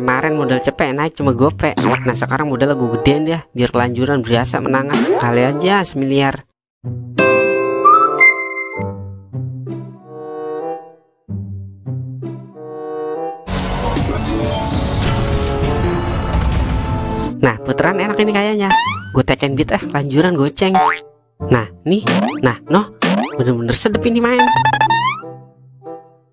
Kemarin modal cepet naik cuma gope. Nah sekarang modal gue gedein dia, biar kelanjuran berasa menangan. Kali aja 1 miliar. Nah putaran enak ini kayaknya. Gue tekken beat lanjuran goceng. Nah nih, nah noh, bener-bener sedep ini main.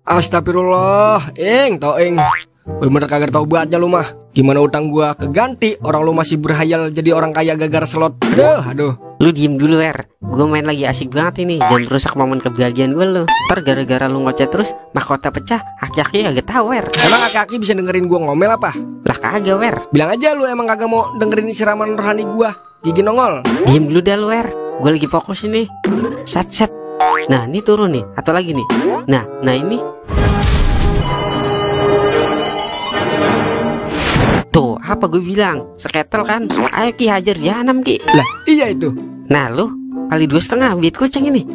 Astagfirullah, toing. Bener-bener kagak tau buatnya lu mah. Gimana utang gua keganti, orang lu masih berhayal jadi orang kaya gara-gara slot. Aduh. Lu diem dulu gue main lagi asik banget ini. Jangan rusak momen kebahagiaan gue lu. Ntar gara-gara lu ngoceh terus mahkota pecah, aki-aki kagak tau Emang aki-aki bisa dengerin gua ngomel apa? Lah kagak Bilang aja lu emang kagak mau dengerin siraman rohani gua. Gigi nongol. Diem dulu dah lu gue lagi fokus ini. Set. Nah ini turun nih, atau lagi nih. Nah ini. Tuh, apa gue bilang? Seketel kan? Ayo Ki hajar jahanam Ki. Lah, iya itu. Nah lu, kali 2,5 duit kucing ini.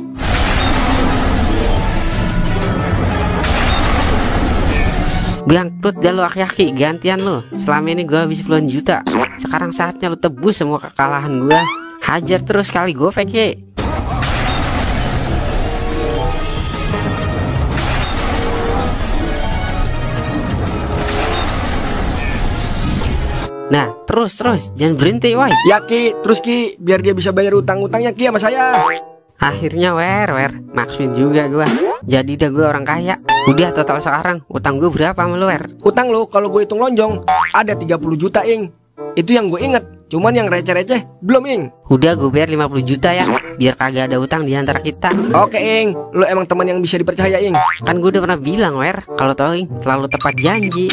Bangkrut dah lu aki-aki, gantian lu. Selama ini gue habis puluhan juta. Sekarang saatnya lu tebus semua kekalahan gue. Hajar terus kali gue Ki. Nah terus jangan berhenti woy. Ya Ki, terus Ki, biar dia bisa bayar utang-utangnya Ki sama saya. Akhirnya maksud juga gua. Jadi dah gua orang kaya. Udah total sekarang utang gua berapa sama lu Utang lu kalau gue hitung lonjong ada 30 juta Itu yang gue inget. Cuman yang receh-receh belum Udah gue bayar 50 juta ya, biar kagak ada utang di antara kita. Oke lu emang teman yang bisa dipercaya Kan gue udah pernah bilang kalau tau selalu tepat janji.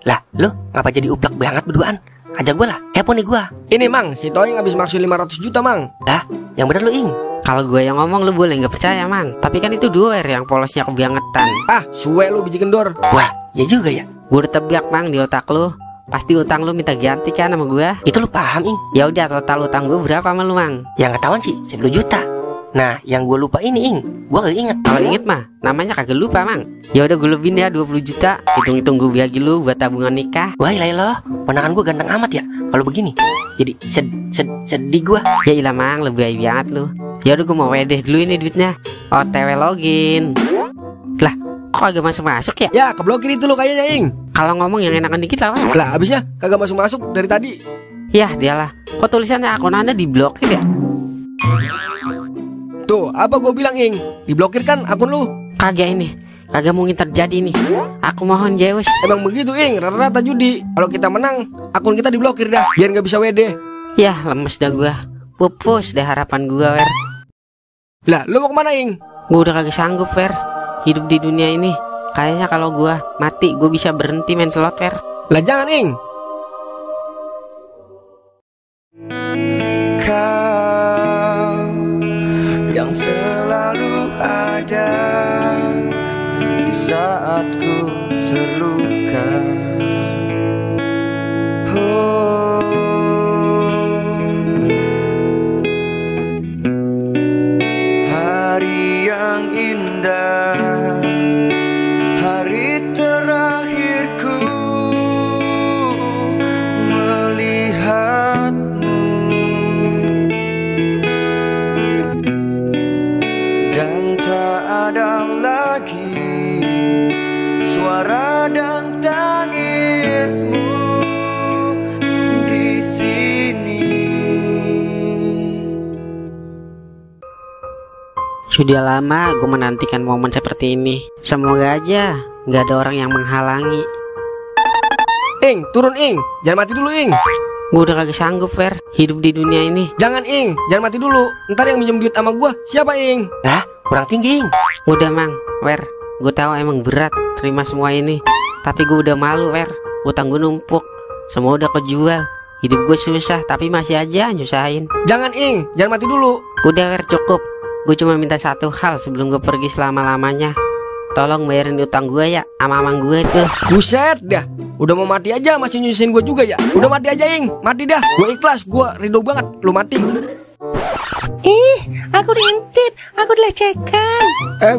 Lah, lu ngapa jadi ublak banget berduaan? Ajak gue lah, kepo nih gue. Ini Mang, si Toing habis maksud 500 juta Mang. Lah, yang bener lu Kalau gue yang ngomong lu boleh nggak percaya Mang. Tapi kan itu duer yang polosnya kebangetan. Suwe lu biji kendor. Wah, ya juga ya. Gue udah tebak Mang di otak lu. Pasti utang lu minta ganti kan sama gue. Itu lu paham Ya udah total utang gue berapa sama lu Mang? Yang ketahuan sih 10 juta. Nah, yang gue lupa ini gue gak inget. Kalau inget mah namanya kagak lupa Mang. Ya udah gue lebihin ya 20 juta. Hitung-hitung gue bagi lu buat tabungan nikah. Wah lo, ponakan gue ganteng amat ya. Kalau begini jadi sedih gue. Ya ilah Mang, lebih baik banget lu. Ya udah gue mau wedeh dulu ini duitnya. OTW login. Lah kok agak masuk ya? Ya keblokir itu lo kayaknya Kalau ngomong yang enakan dikit lah Lah abisnya kagak masuk dari tadi. Ya dialah. Kok tulisannya akun anda diblokir ya? Tuh apa gue bilang diblokir kan akun lu. Kagak mungkin terjadi nih. Aku mohon Zeus. Emang begitu rata-rata judi. Kalau kita menang akun kita diblokir dah, biar gak bisa WD. Ya lemes dah gua. Pupus dah harapan gua Lah lu mau kemana Gua udah kagak sanggup hidup di dunia ini. Kayaknya kalau gua mati gua bisa berhenti main slot Lah jangan yang selalu ada di saat ku terluka. Hari yang indah, hari terakhirku melihatmu. Dan tak ada lagi suara dan tangismu di sini. Sudah lama gue menantikan momen seperti ini. Semoga aja nggak ada orang yang menghalangi. Turun jangan mati dulu Gue udah kagak sanggup hidup di dunia ini. Jangan jangan mati dulu. Ntar yang minjem duit sama gue siapa Lah kurang tinggi Udah Mang, gue tahu emang berat terima semua ini. Tapi gue udah malu utang gue numpuk. Semua udah kejual. Hidup gue susah tapi masih aja nyusahin. Jangan jangan mati dulu. Udah cukup. Gue cuma minta satu hal sebelum gue pergi selama-lamanya. Tolong bayarin utang gue ya sama amang gue itu. Buset dah, udah mau mati aja masih nyusahin gue juga ya. Udah mati aja mati dah. Gue ikhlas, gue ridho banget lu mati. Ih, aku diintip, aku dilecehkan.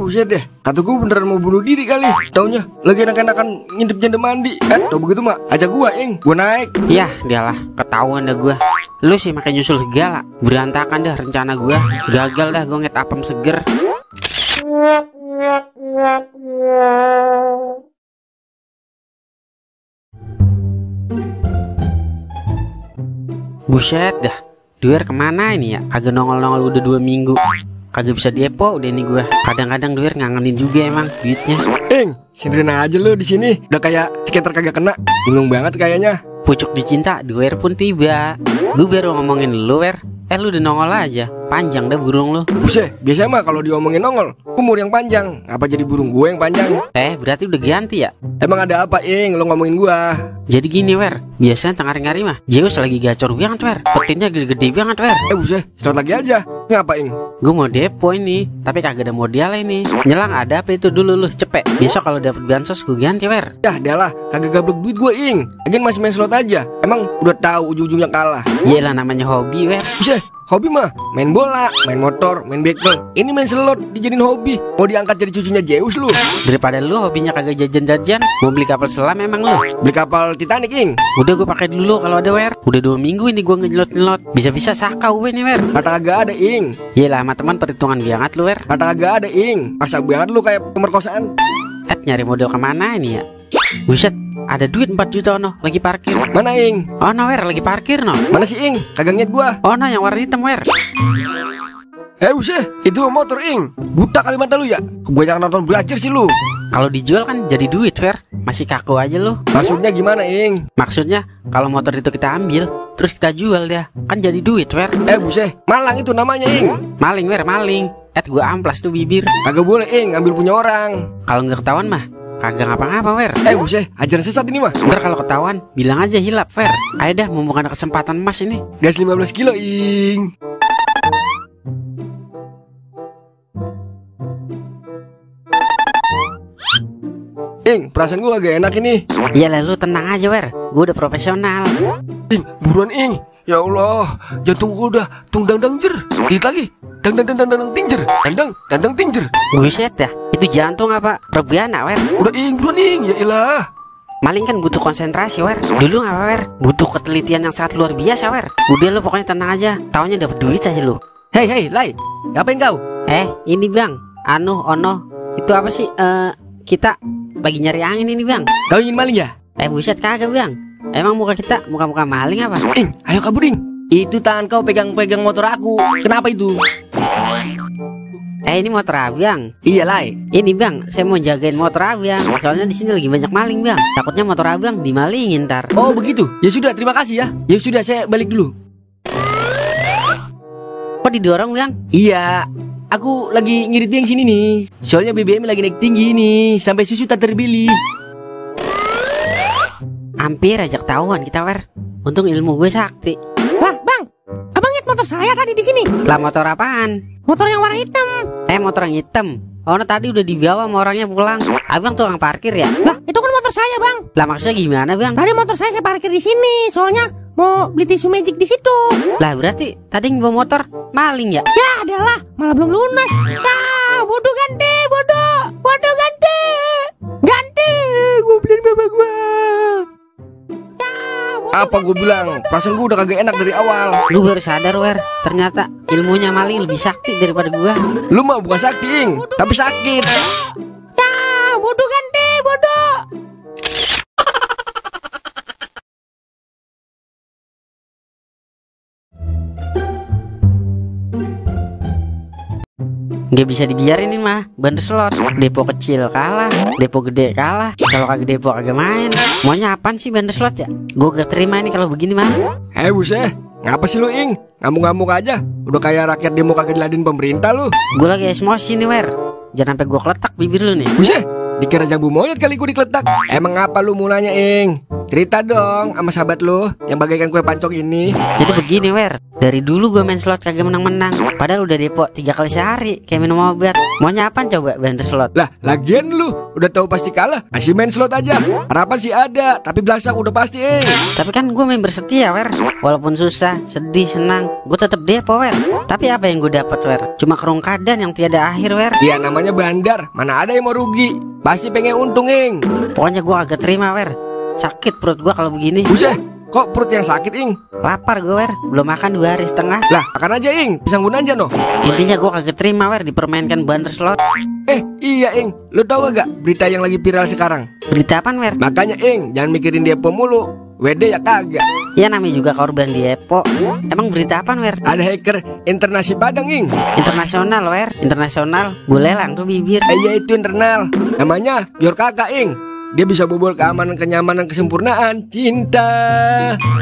Buset deh, kata gue beneran mau bunuh diri kali. Taunya lagi enak-enakan ngintip janda mandi. Tau begitu mah, ajak gua, gua naik. Yah, dialah, ketahuan dah gua. Lu sih makin nyusul segala. Berantakan dah rencana gua. Gagal dah gua nget apem seger. Buset dah, Duer kemana ini ya? Kagak nongol-nongol udah 2 minggu. Kagak bisa depo udah nih gua. Kadang-kadang Duer ngangenin juga emang duitnya. Sindirin aja lu di sini. Udah kayak tiketer kagak kena. Bingung banget kayaknya. Pucuk dicinta, Duer pun tiba. Gue baru ngomongin lu, Wer. Lu udah nongol aja. Panjang dah burung lu. Buset, biasanya mah kalau diomongin nongol, umur yang panjang. Apa jadi burung gue yang panjang? Berarti udah ganti ya? Emang ada apa, Lo ngomongin gua? Jadi gini, Wer. Biasanya tengah hari mah Zeus lagi gacor banget, Wer. Petinnya gede-gede banget, Wer. Buset, start lagi aja. Ngapain? Gue mau depo ini, tapi kagak ada modal ini. Nyelang ada apa itu dulu lu, cepet. Besok kalau dapet bansos gue ganti, Wer. Yah, dialah, kagak gablek duit gue, Lagian masih main slot aja. Emang udah tahu ujung-ujungnya kalah. Iyalah namanya hobi, Wer. Buset, hobi mah main bola, main motor, main bekel. Ini main slot dijadiin hobi. Mau diangkat jadi cucunya Zeus lu. Daripada lu hobinya kagak jajan-jajan, mau beli kapal selam emang lu. Beli kapal Titanic, Udah gue pakai dulu kalau ada, Wer. Udah 2 minggu ini gue ngejelot-jelot. Bisa-bisa sakau gue nih, Wer. Kata kagak ada, Iyalah sama teman perhitungan banget lu, Wer. Kata kagak ada, Masa banget lu kayak pemerkosaan. Nyari model kemana ini ya? Buset, ada duit 4 juta ono, lagi parkir. Mana, Oh no, Wer, lagi parkir no. Mana sih, Kagak ngeliat gua. Oh no, yang warna hitam, Wer. Buset, itu mah motor, Buta kali mata lu ya. Kebanyakan nonton belajar sih lu. Kalau dijual kan jadi duit, Wer. Masih kaku aja lu. Maksudnya gimana, Maksudnya kalau motor itu kita ambil, terus kita jual dia, kan jadi duit, Wer. Buset, malang itu namanya, Maling, Wer, maling. Gua amplas tuh bibir. Kagak boleh, ambil punya orang. Kalau nggak ketahuan mah kagak ngapa-ngapa, Wer. Buset, ajaran sesat ini mah. Ntar kalau ketahuan, bilang aja hilap, Wer. Ayo dah, mumpung ada kesempatan emas ini. Gas 15 kilo, Perasaan gue agak enak ini. Iyalah lu tenang aja, Wer. Gue udah profesional. Buruan, Ya Allah, jantung gue udah tungdang-dang jer. Dikit lagi. Dang-dang-dang-dang tinjer. Dang-dang tinjer. Buset dah, itu jantung apa? Rebana, Wer. Udah, buruan, ya elah. Maling kan butuh konsentrasi, Wer. Dulu ngapa, Wer? Butuh ketelitian yang sangat luar biasa, Wer. Udah lu pokoknya tenang aja. Taunya dapet duit aja lu. Hei, Lai. Ngapain kau? Ini Bang. Ono. Itu apa sih? Kita lagi nyari angin ini, Bang. Kau ingin maling ya? Buset kagak, Bang. Emang muka kita muka-muka maling apa? Ayo kabur, Itu tangan kau pegang-pegang motor aku. Kenapa itu? Ini motor Abang. Iya, Lai. Ini Bang, saya mau jagain motor Abang. Soalnya di sini lagi banyak maling, Bang. Takutnya motor Abang dimalingin ntar. Oh, begitu. Ya sudah, terima kasih ya. Ya sudah, saya balik dulu. Kok didorong, Bang? Iya. Aku lagi ngirit yang sini nih. Soalnya BBM lagi naik tinggi nih, sampai susu tak terbeli. Hampir aja ketahuan kita, Wer. Untung ilmu gue sakti. Wah, Bang. Abang lihat motor saya tadi di sini. Lah motor apaan? Motor yang warna hitam. Motor yang hitam. Oh, tadi udah dibawa sama orangnya pulang. Abang tukang parkir ya? Lah, itu kan motor saya, Bang. Lah maksudnya gimana, Bang? Tadi motor saya parkir di sini. Soalnya mau beli tisu magic di situ. Lah berarti tadi ngebawa motor maling ya? Ya, adalah, malah belum lunas. Ya, bodoh ganti, bodoh ganti. Ganti, gue beliin bapak gue. Apa gue bilang? Perasaan gue udah kagak enak dari awal. Lu baru sadar, Wer. Ternyata ilmunya maling lebih sakti daripada gua. Lu mah bukan sakti, tapi sakit. Ya, bodoh ganti, bodoh. Gak bisa dibiarin ini mah. Bandar slot. Depo kecil kalah, depo gede kalah. Kalau kagak depo kagak main. Maunya apaan sih bandar slot ya? Gue gak terima ini kalau begini mah. Buset, ngapa sih lu, Ngamuk-ngamuk aja. Udah kayak rakyat demo kagak diladenin pemerintah lu. Gue lagi emosi nih, Wer. Jangan sampai gue keletak bibir lu nih. Buset, dikira jambu monyet kali gue dikeletak. Emang apa lu mulanya, Ing? Cerita dong sama sahabat lu yang bagaikan kue pancong ini. Jadi begini Wer, dari dulu gue main slot kagak menang-menang. Padahal udah depo 3 kali sehari kayak minum obat. Maunya apaan coba banter slot? Lah, lagian lu udah tahu pasti kalah, masih main slot aja. Harapan sih ada, tapi belakang udah pasti, Ing. Tapi kan gue member setia Wer. Walaupun susah, sedih, senang, gue tetap depo Wer. Tapi apa yang gue dapat Wer? Cuma kerongkadan yang tiada akhir Wer. Ya namanya bandar, mana ada yang mau rugi. Pasti pengen untung, Ing. Pokoknya gue agak terima Wer. Sakit perut gue kalau begini. Buset, kok perut yang sakit, Ing? Lapar gue Wer, belum makan 2 hari setengah. Lah, makan aja, Ing, pisang bun aja noh. Intinya gue kagak terima Wer dipermainkan banter slot. Iya, Ing, lu tahu gak berita yang lagi viral sekarang? Berita apaan Wer? Makanya, Ing, jangan mikirin depo mulu. WD ya kagak. Ya namanya juga korban depo. Emang berita apaan Wer? Ada hacker internasi Padang, Ing. Internasional Wer, internasional. Gue lelang tuh bibir. Iya itu internal. Namanya Bior Kakak, Ing. Dia bisa bobol keamanan, kenyamanan, kesempurnaan, cinta.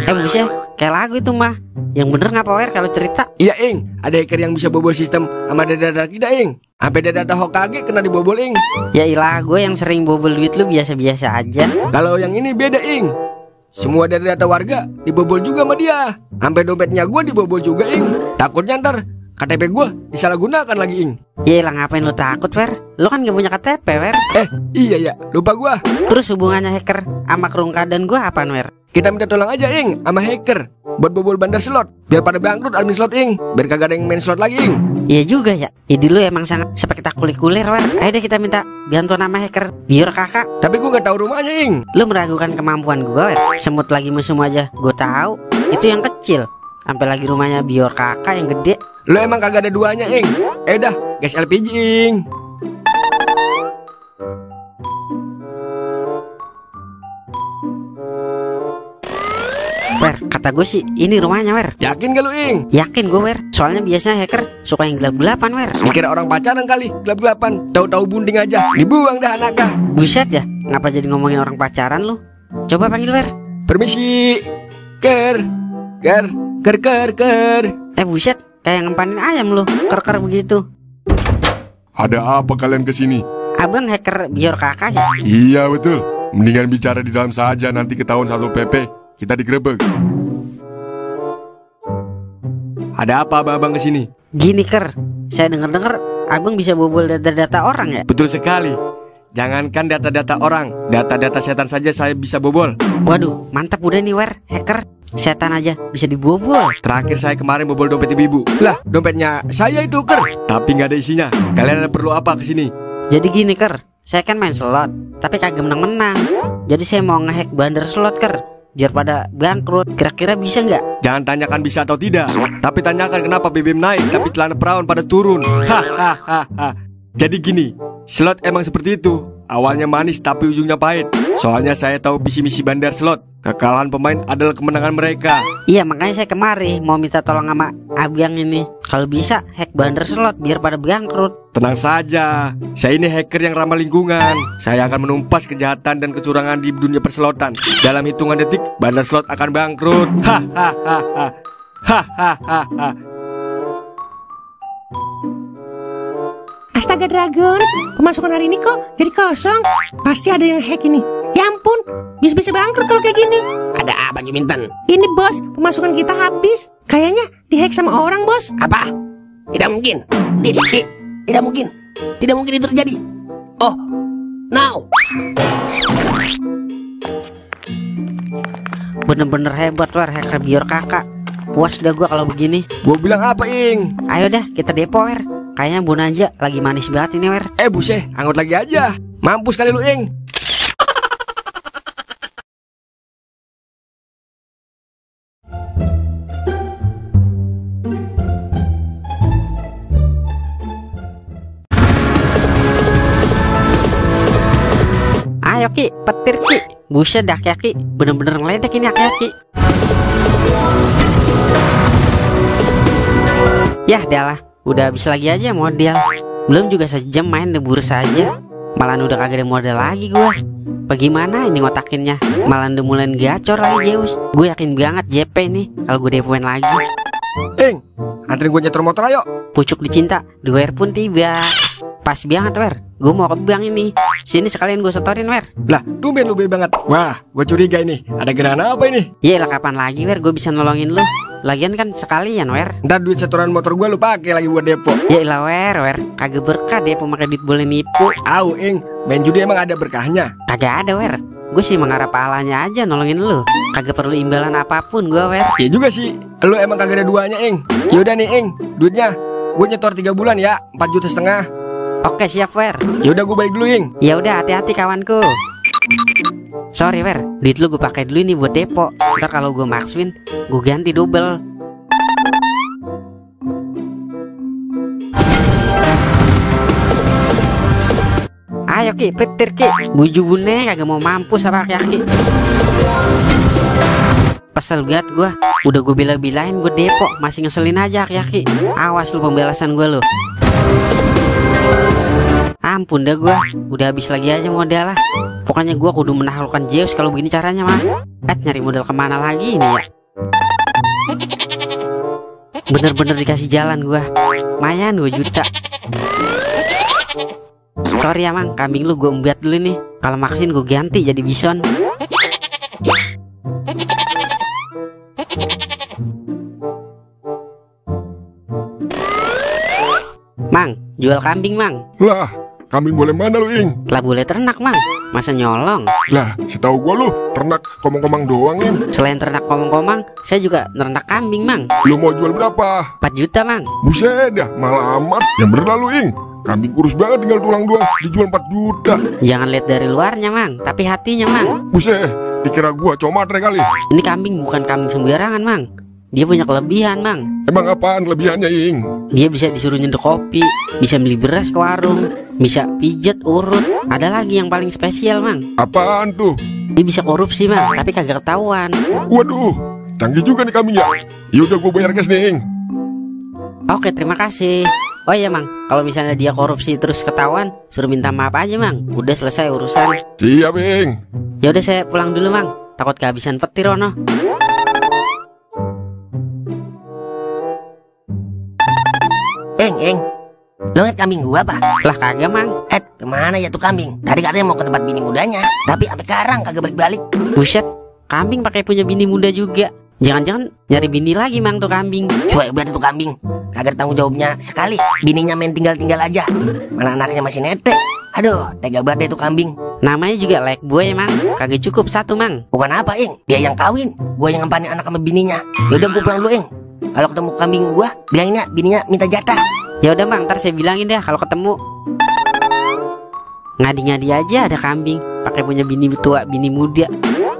Buset, kayak lagu itu mah. Yang bener ngapa Wer kalau cerita? Iya, Ing, ada hacker yang bisa bobol sistem sama data kita, Ing. Sampai data Hokage kena dibobol, Ing. Ya ilah, gue yang sering bobol duit lu biasa-biasa aja. Kalau yang ini beda, Ing. Semua data warga dibobol juga sama dia. Sampai dompetnya gue dibobol juga, Ing. Takutnya ntar KTP gue disalahgunakan lagi, Ing. Ya ilah, ngapain lu takut Wer? Lu kan gak punya KTP Wer. Iya ya, lupa gue. Terus hubungannya hacker sama kerongkadan gue apaan Wer? Kita minta tolong aja, Ing, sama hacker buat bobol bandar slot. Biar pada bangkrut admin slot, Ing. Biar kagak ada yang main slot lagi, Ing. Iya juga ya. Ide lu emang sangat spektakuler Wer. Ayo deh kita minta bantuan sama hacker Bior Kakak. Tapi gue gak tahu rumahnya, Ing. Lu meragukan kemampuan gue Wer. Semut lagi musuh aja gue tahu. Itu yang kecil. Sampai lagi rumahnya Bior Kakak yang gede. Lo emang kagak ada duanya, Ing. Dah, gas LPG, Ing. Wer, kata gue sih ini rumahnya Wer. Yakin gak lu, Ing? Yakin gue Wer. Soalnya biasanya hacker suka yang gelap-gelapan Wer. Dikira orang pacaran kali, gelap-gelapan. Tahu-tahu bunting aja, dibuang dah anaknya. Buset ya, ngapa jadi ngomongin orang pacaran lu? Coba panggil Wer. Permisi. Ker. Buset, kayak ngempanin ayam lu. Ker begitu. Ada apa kalian kesini? Abang hacker Bior Kakak ya? Iya betul. Mendingan bicara di dalam saja, nanti ketahuan satu PP kita digerebek. Ada apa abang kesini? Gini Ker, saya denger-denger abang bisa bobol data-data orang ya? Betul sekali. Jangankan data-data orang, data-data setan saja saya bisa bobol. Waduh, mantap udah nih Wer, hacker. Setan aja bisa dibobol. Terakhir saya kemarin bobol dompet ibu-ibu. Lah, dompetnya saya itu, Ker. Tapi nggak ada isinya. Kalian ada perlu apa kesini? Jadi gini Ker, saya kan main slot, tapi kagak menang-menang. Jadi saya mau ngehack bandar slot Ker, biar pada bangkrut. Kira-kira bisa nggak? Jangan tanyakan bisa atau tidak, tapi tanyakan kenapa BBM naik tapi celana perawan pada turun. Hahaha. Jadi gini, slot emang seperti itu. Awalnya manis tapi ujungnya pahit. Soalnya saya tahu visi misi bandar slot. Kekalahan pemain adalah kemenangan mereka. Iya, makanya saya kemari mau minta tolong sama abang ini. Kalau bisa hack bandar slot biar pada bangkrut. Tenang saja, saya ini hacker yang ramah lingkungan. Saya akan menumpas kejahatan dan kecurangan di dunia perslotan. Dalam hitungan detik, bandar slot akan bangkrut. Hahaha. Hahaha. Astaga Dragon, pemasukan hari ini kok jadi kosong. Pasti ada yang hack ini. Ya ampun, bisa-bisa bangkrut kalau kayak gini. Ada apa Juminten? Ini bos, pemasukan kita habis. Kayaknya dihack sama orang bos. Apa? Tidak mungkin. Tidak mungkin. Tidak mungkin itu terjadi. Oh, now. Bener-bener hebat Wer, hacker Bior Kakak. Puas dah gua kalau begini. Gua bilang apa, Ing? Ayo dah kita depo Wer. Kayaknya Bu Naja lagi manis banget ini Wer. Buset, anggot lagi aja. Mampus kali lu, Ing. Ayo Ki, petir Ki. Buset dah Ki, bener-bener ngeledek ini Ki. Yah dah lah, udah habis lagi aja model. Belum juga sejam main di bursa aja, malah udah kagak ada model lagi gua. Bagaimana ini ngotakinnya? Malah udah mulai gacor lagi Zeus. Gue yakin banget JP nih kalau gue depoin lagi. Ing, anterin gue nyetor motor ayo. Pucuk dicinta, 2 air pun tiba. Pas banget Wer, gue mau ke bank ini. Sini sekalian gue setorin Wer. Lah, tumben lu be banget. Wah, gue curiga ini. Ada genaan apa ini? Yelah kapan lagi Wer gue bisa nolongin lu. Lagian kan sekalian Wer. Ntar duit setoran motor gue lu pakai lagi buat depo. Yaelah Wer, kagak berkah deh pemakai duit boleh nipu. Au, Ing, main judi emang ada berkahnya? Kagak ada Wer. Gue sih mengharap pahalanya aja nolongin lu. Kagak perlu imbalan apapun gue Wer. Ya juga sih, lu emang kagak ada duanya, Ing. Yaudah nih, Ing, duitnya gue nyetor 3 bulan ya, 4,5 juta. Oke siap Wer. Yaudah gue balik dulu, Ing. Ya udah hati-hati kawanku. Sorry Wer, duit lu gue pakai dulu nih buat depo. Ntar kalau gue maksuin, gue ganti double. Ayo Ki, petir Ki. Buju bune kagak mau mampus apa Ki. Kesel banget gue. Udah gue bela-belain gue depo, masih ngeselin aja Ki. Awas lu pembalasan gue lu. Ampun dah gue, udah habis lagi aja modal lah. Pokoknya gue kudu menaklukkan Zeus kalau begini caranya mah. Nyari modal kemana lagi ini ya? Bener-bener dikasih jalan gue. Mayan 2 juta. Sorry ya Mang, kambing lu gue embat dulu nih. Kalau maksin gue ganti jadi bison. Mang, jual kambing Mang. Lah, kambing boleh mana lu, Ing? Lah boleh ternak Mang, masa nyolong? Lah, setahu gua lu ternak komang-komang doang, Ing. Selain ternak komang-komang, saya juga ternak kambing Mang. Lu mau jual berapa? 4 juta Mang. Buset dah, malah amat. Yang bener lah lu, Ing. Kambing kurus banget tinggal tulang doang, dijual 4 juta. Jangan lihat dari luarnya Mang, tapi hatinya Mang. Buset, dikira gua comatre kali. Ini kambing bukan kambing sembarangan Mang. Dia punya kelebihan Mang. Emang apaan kelebihannya, Ing? Dia bisa disuruh nyedek kopi, bisa beli beras ke warung, bisa pijet urut. Ada lagi yang paling spesial Mang. Apaan tuh? Dia bisa korupsi Mang, tapi kagak ketahuan. Waduh, canggih juga nih kambingnya. Yaudah gua bayar cash nih, Ing. Oke terima kasih. Oh iya Mang, kalau misalnya dia korupsi terus ketahuan, suruh minta maaf aja Mang. Udah selesai urusan. Siap, Ing. Ya udah saya pulang dulu Mang, takut kehabisan petir ono. Eng, lo ngeliat kambing gua apa? Lah kagak Mang. Kemana ya tuh kambing? Tadi katanya mau ke tempat bini mudanya, tapi sampai sekarang kagak balik-balik. Buset, kambing pakai punya bini muda juga. Jangan-jangan nyari bini lagi Mang tuh kambing. Cuek berarti tuh kambing, kagak ada tanggung jawabnya sekali. Bininya main tinggal-tinggal aja, mana anaknya masih netek. Aduh, tega banget deh tuh kambing. Namanya juga like boy Mang, kagak cukup 1 Mang. Bukan apa, Eng, dia yang kawin, gua yang ngempanin anak sama bininya. Yaudah gua pulang dulu, Eng. Kalau ketemu kambing gua, bilangin ya bininya minta jatah. Ya udah Mang, ntar saya bilangin deh kalau ketemu. Ngadi-ngadi aja ada kambing pakai punya bini tua, bini muda.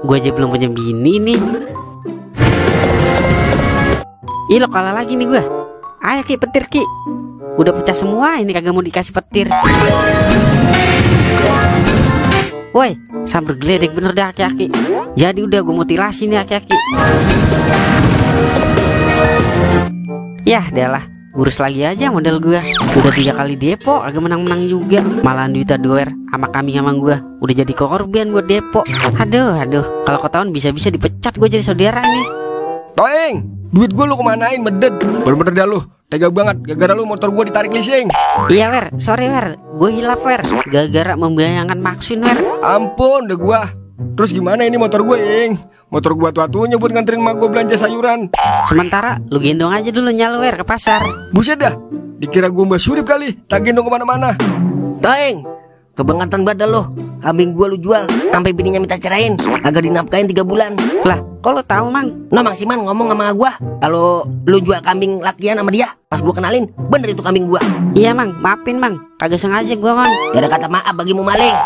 Gua aja belum punya bini nih. Ih lo kalah lagi nih gua. Ayo Ki, petir Ki. Udah pecah semua ini kagak mau dikasih petir. Woi, sambar geledek bener dah aki-aki. Jadi udah gue mutilasi nih aki-aki. Yah, dah lah. Urus lagi aja modal gua. Udah 3 kali depo, agak menang-menang juga. Malahan duitnya doer sama kambing sama gua. Udah jadi korban buat depo. Aduh. Kalau ketahuan bisa-bisa dipecat gua jadi saudara nih. Toeng, duit gua lu kemanain medet? Bener-bener dah lu, tega banget. Gara-gara lu motor gua ditarik leasing. Iya Wer, sorry Wer, gue hilaf Wer. Gara-gara membayangkan maksin Wer. Ampun, udah gua. Terus gimana ini motor gua, Ing? Motor gua tuatunya buat nganterin mak gua belanja sayuran. Sementara lu gendong aja dulu nyal Wer ke pasar. Buset dah, dikira gua Mbak Surip kali, tak gendong kemana-mana. Toeng, kebangetan badan lo. Kambing gua lu jual, sampai bininya minta cerain, agak dinafkain 3 bulan. Lah, kok lu tahu Mang? No, Mang Siman ngomong sama gua, kalau lu jual kambing lakian sama dia, pas gua kenalin, bener itu kambing gua. Iya Mang, maafin Mang, kagak sengaja gua Mang. Gak ada kata maaf bagimu maling.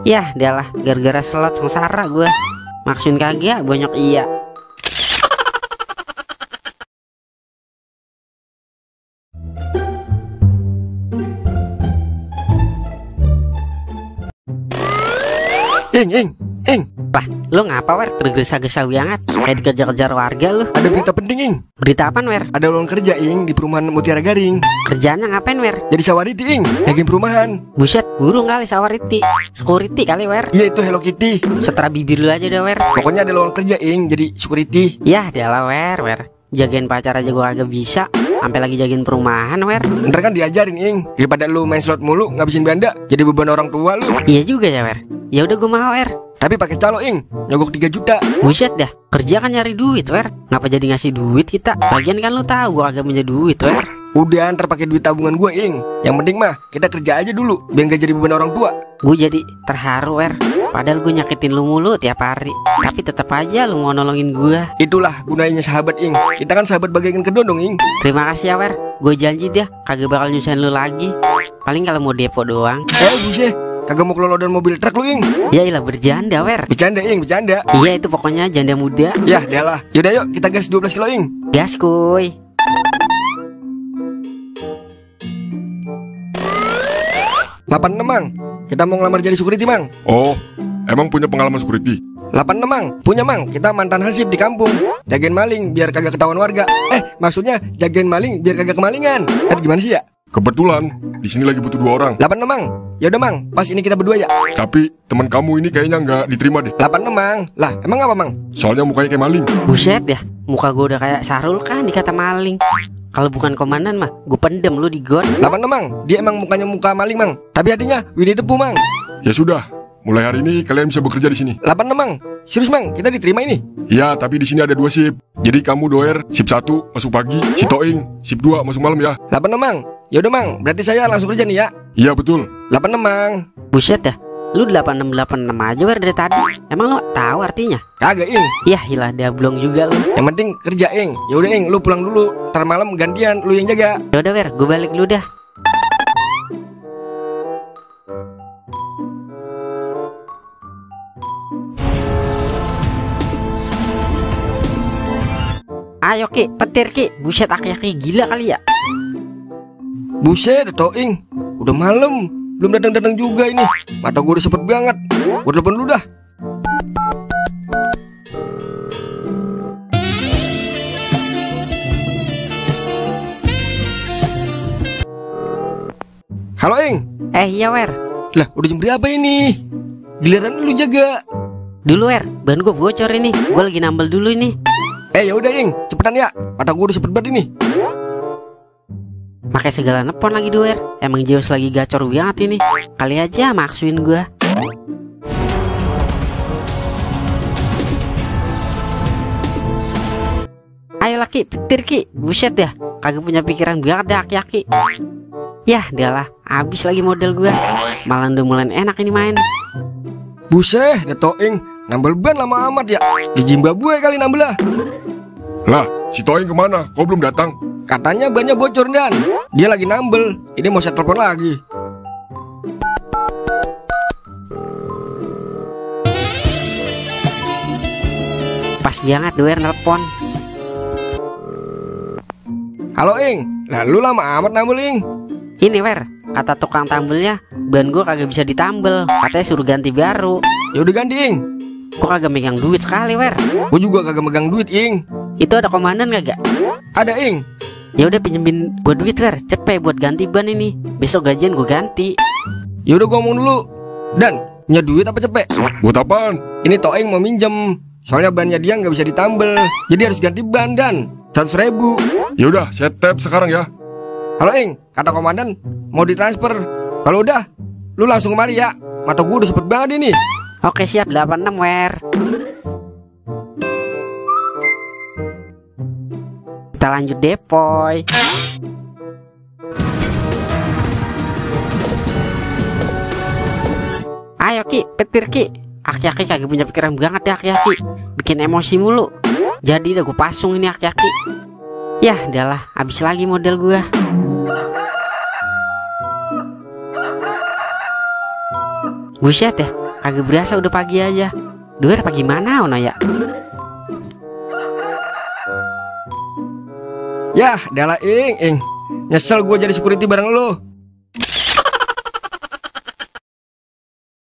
Yah, dialah gara-gara slot sengsara gua. Maksin kagak, banyak iya. Ing, Lah, lu ngapa wer tergesa-gesa banget? Kayak dikejar-kejar warga lu. Ada berita penting, Ing. Berita apaan wer? Ada lowongan kerja, Ing, di perumahan Mutiara Garing. Kerjaannya ngapain wer? Jadi sawariti, Ing, jagain perumahan. Buset, burung kali sawariti. Security kali wer. Iya, itu Hello Kitty. Setera bibir lu aja dah wer. Pokoknya ada lowongan kerja, Ing, jadi security. Yah, dialah wer. Jagain pacar aja gua agak bisa. Sampai lagi jagain perumahan wer. Ntar kan diajarin, Ing. Daripada lu main slot mulu ngabisin banda, jadi beban orang tua lu. Iya juga ya wer. Ya udah gua mau wer. Tapi pakai calo, Ing, nyogok 3 juta. Buset dah, kerja kan nyari duit wer. Ngapa jadi ngasih duit kita? Lagian kan lu tahu gua agak punya duit wer. Udah, ntar pakai duit tabungan gue, Ing. Yang penting mah kita kerja aja dulu, biar gak jadi beban orang tua. Gue jadi terharu wer. Padahal gue nyakitin lu mulu tiap hari, tapi tetap aja lu mau nolongin gue. Itulah gunanya sahabat, Ing. Kita kan sahabat bagaikan kedondong, Ing. Terima kasih ya wer. Gue janji dah kagak bakal nyusahin lu lagi. Paling kalau mau depo doang. Buset, kagak mau kelolodan mobil truk lu, Ing. Ya ilah bercanda wer. Bercanda, Ing, bercanda. Iya itu pokoknya janda muda. Yah, dialah. Yaudah yuk, kita gas 12 kilo, Ing. Gas kuy. Lapan Mang, kita mau ngelamar jadi security, Mang. Oh, emang punya pengalaman security? 86 Mang, punya Mang. Kita mantan hansip di kampung. Jagain maling biar kagak ketahuan warga. Maksudnya jagain maling biar kagak kemalingan. Gimana sih ya? Kebetulan di sini lagi butuh 2 orang. 86 Mang. Yaudah Mang, pas ini kita berdua ya. Tapi teman kamu ini kayaknya nggak diterima deh. 86 Mang. Lah, emang apa, Mang? Soalnya mukanya kayak maling. Buset ya, muka gue udah kayak Sarul kan dikata maling. Kalau bukan komandan mah, gue pendem lu di gon. 86 Mang. Dia emang mukanya muka maling, Mang. Tapi hatinya Winnie the Pooh, Mang. Ya sudah, mulai hari ini kalian bisa bekerja di sini. 86 Mang. Serius, Mang, kita diterima ini. Iya, tapi di sini ada 2 shift. Jadi kamu doer shift 1 masuk pagi, si Toing shift 2 masuk malam ya. 86 Mang. Yaudah, Mang, berarti saya langsung kerja nih ya. Iya betul. 86 Mang. Buset dah, lu 8686 aja wer dari tadi. Emang lu tahu artinya? Kagak, Ing. Yah hilah dablong juga lu. Yang penting kerja, Ing. Yaudah, Ing, lu pulang dulu. Ntar malam gantian lu yang jaga. Yaudah wer, gue balik dulu dah. Ayo Ki, petir Ki. Buset aki-aki gila kali ya. Buset, Toing. Udah malam, belum datang-datang juga ini. Mata gue udah sepet banget. Gue telepon dulu dah. Halo, Ing. Iya wer. Lah, udah jam berapa ini? Giliran lu jaga. Dulu wer, ban gue bocor ini. Gue lagi nambel dulu ini. Ya udah, Ing, cepetan ya. Mata gue udah sepet banget ini. Pakai segala nepon lagi duer. Emang Zeus lagi gacor banget ini. Kali aja maksuin gua. Ayo laki, petir Ki. Buset dah, kagak punya pikiran banget dah aki-aki. Yah, dialah, habis lagi model gua. Malah udah mulai enak ini main. Buset, Toing, nambel ban lama amat ya. Di Zimbabwe kali nambel lah. Lah, si Toing kemana? Kok belum datang? Katanya bannya bocor, Dan. Dia lagi nambel. Ini mau saya telepon lagi. Pas banget duer nelpon. Halo, Ing. Lah, lu lama amat nambel, Ing. Ini wer, kata tukang tambelnya, ban gua kagak bisa ditambel. Katanya suruh ganti baru. Ya udah ganti, Ing. Kok kagak megang duit sekali wer? Gua juga kagak megang duit, Ing. Itu ada komandan kagak? Ada, Ing. Ya udah pinjemin gua duit wer, cepet buat ganti ban ini. Besok gajian gua ganti. Ya udah, gua ngomong dulu. Dan, punya duit apa cepet? Buat apaan? Ini Toing mau minjem. Soalnya bannya dia nggak bisa ditambel. Jadi harus ganti ban, Dan. 100.000. Ya udah, saya tap sekarang ya. Halo, Ing. Kata komandan mau ditransfer. Kalau udah, lu langsung kemari ya. Mata gua udah sepet banget ini. Oke siap 86 wer. Kita lanjut depoy. Ayo Ki, petir Ki. Aki-aki kagak punya pikiran banget ya aki-aki. Bikin emosi mulu. Jadi udah gue pasung ini aki-aki. Yah, dialah, habis lagi model gua. Buset ya, kagak berasa udah pagi aja. Duer pagi mana ono ya? Yah, dialah, Ing. Nyesel gue jadi security bareng lu.